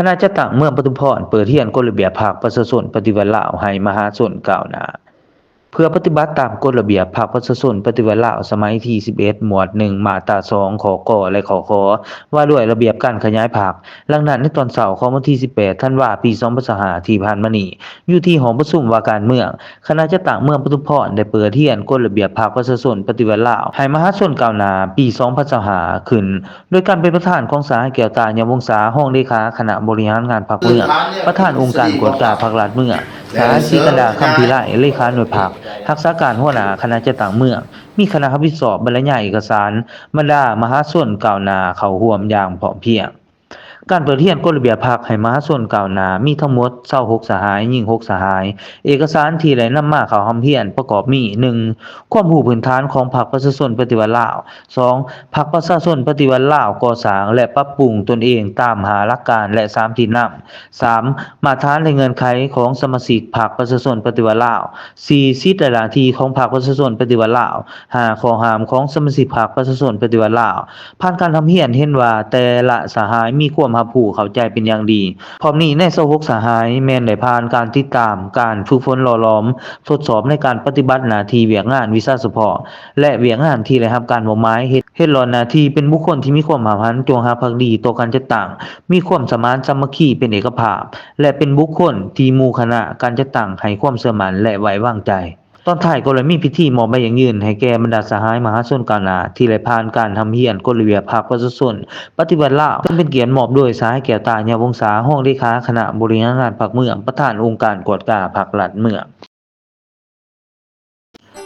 ຄະນະຈັດຕັ້ງເມືອງປະທຸມພອນເປີດຮຽນກົດລະບຽບພັກປະຊາຊົນປະຕິວັດລາວໃຫ້ມະຫາຊົນກ້າວໜ້າ. ເພື່ອປະຕິບັດຕາມກົດລະບຽບພັກປະຊາຊົນປະຕິວັດລາວສະໄໝທີສິບເອັດ ໝວດໜຶ່ງ ມາດຕາສອງ ຂໍ້ ກ ແລະ ຂໍ້ ຂ ວ່າດ້ວຍລະບຽບການຂະຫຍາຍພັກ. ດັ່ງນັ້ນ, ໃນຕອນເຊົ້າຂອງວັນທີສິບແປດ ທັນວາ ປີສອງພັນຊາວຫ້າ ທີ່ຜ່ານມານີ້, ຢູ່ທີ່ຫ້ອງປະຊຸມວ່າການເມືອງ, ຄະນະຈັດຕັ້ງເມືອງປະທຸມພອນໄດ້ເປີດຮຽນກົດລະບຽບພັກປະຊາຊົນປະຕິວັດລາວ ໃຫ້ມະຫາຊົນກ້າວໜ້າ ປີສອງພັນຊາວຫ້າ ຂຶ້ນ ໂດຍການເປັນປະທານຂອງສະຫາຍ ແກ້ວຕາ ຍາວົງສາ ຮອງເລຂາຄະນະບໍລິຫານງານພັກເມືອງ, ປະທານອົງການກວດກາພັກລັດເມືອງ, ສະຫາຍ ສີກັນດາ ຄຳພິໄລ ເລຂາໜ່ວຍພັກ, ຮັກສາການຫົວໜ້າຄະນະຈັດຕັ້ງເມືອງ, ມີຄະນະຮັບຜິດຊອບບັນລະຍາຍເອກະສານ, ບັນດາມະຫາຊົນກ້າວໜ້າເຂົ້າຮ່ວມຢ່າງພ້ອມພຽງ. ການເປີດຮຽນກົດລະບຽບພັກໃຫ້ມະຫາຊົນກ້າວໜ້າ ມີທັງໝົດຊາວຫົກສະຫາຍ, ຍິງຫົກສະຫາຍ. ເອກະສານທີ່ໄດ້ນຳມາເຂົ້າຮ່ຳຮຽນປະກອບມີ ໜຶ່ງ ຄວາມຮູ້ພື້ນຖານຂອງພັກປະຊາຊົນປະຕິວັດລາວ, ສອງ ພັກປະຊາຊົນປະຕິວັດລາວກໍ່ສ້າງ ແລະ ປັບປຸງຕົນເອງຕາມຫ້າຫຼັກການ ແລະ ສາມທິດນຳ, ສາມ ມາດຕະຖານ ແລະ ເງື່ອນໄຂຂອງສະມາຊິກພັກປະຊາຊົນປະຕິວັດລາວ, ສີ່ ສິດ ແລະ ໜ້າທີ່ຂອງພັກປະຊາຊົນປະຕິວັດລາວ, ຫ້າ ຂໍ້ຫ້າມຂອງສະມາຊິກພັກປະຊາຊົນປະຕິວັດລາວ. ຜ່ານການຮ່ຳຮຽນເຫັນວ່າແຕ່ລະສະຫາຍມີຄວາມຮັບຮູ້ເຂົ້າໃຈເປັນຢ່າງດີ. ພ້ອມນີ້ໃນຊາວຫົກສະຫາຍແມ່ນໄດ້ຜ່ານການຕິດຕາມ, ການຝຶກຝົນຫຼໍ່ຫຼອມ, ທົດສອບໃນການປະຕິບັດໜ້າທີ່ວຽກງານວິຊາສະເພາະ ແລະ ວຽກງານທີ່ໄດ້ຮັບການມອບໝາຍ, ເຮັດ, ເຮັດຫຼອນໜ້າທີ່ເປັນບຸກຄົນທີ່ມີຄວາມຫ້າວຫັນ, ຈົງຮັກພັກດີຕໍ່ການຈັດຕັ້ງ, ມີຄວາມສະໝານສາມັກຄີເປັນເອກະພາບ ແລະ ເປັນບຸກຄົນທີ່ໝູ່ຄະນະການຈັດຕັ້ງໃຫ້ຄວາມເຊື່ອໝັ້ນ ແລະ ໄວ້ວາງໃຈ. ຕອນທ້າຍກໍໄດ້ມີພິທີມອບໃບຢັ້ງຢືນໃຫ້ແກ່ບັນດາສະຫາຍມະຫາຊົນກ້າວໜ້າທີ່ໄດ້ຜ່ານການຮ່ຳຮຽນກົດລະບຽບພັກປະຊາຊົນປະຕິວັດລາວ, ເຊິ່ງເປັນກຽດມອບໂດຍສະຫາຍ ແກ້ວຕາ ຍາວົງສາ ຮອງເລຂາຄະນະບໍລິຫານງານພັກເມືອງ, ປະທານອົງການກວດກາພັກລັດເມືອງ.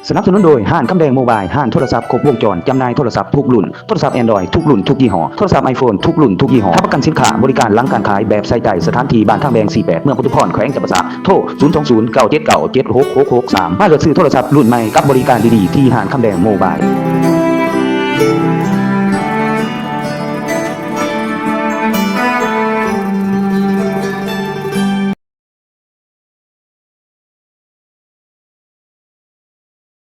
ສະໜັບສະໜູນໂດຍ ຮ້ານຄຳແດງໂມບາຍ, ຮ້ານໂທລະສັບຄົບວົງຈອນ, ຈຳໜ່າຍໂທລະສັບທຸກລຸ້ນ, ໂທລະສັບ Android ທຸກລຸ້ນທຸກຍີ່ຫໍ້, ໂທລະສັບ iPhone ທຸກລຸ້ນທຸກຍີ່ຫໍ້, ຮັບປະກັນສິນຄ້າ, ບໍລິການຫຼັງການຂາຍແບບໃສ່ໃຈ. ສະຖານທີ່ ບ້ານທາງແບງ ສີ່ແປດ ເມືອງປະທຸມພອນ ແຂວງຈຳປາສັກ. ໂທ ສູນສອງສູນ ເກົ້າເຈັດເກົ້າ ເຈັດຫົກຫົກຫົກສາມ. ມາເລືອກຊື້ໂທລະສັບລຸ້ນໃໝ່ກັບບໍລິການດີໆ ທີ່ຮ້ານຄຳແດງໂມບາຍ.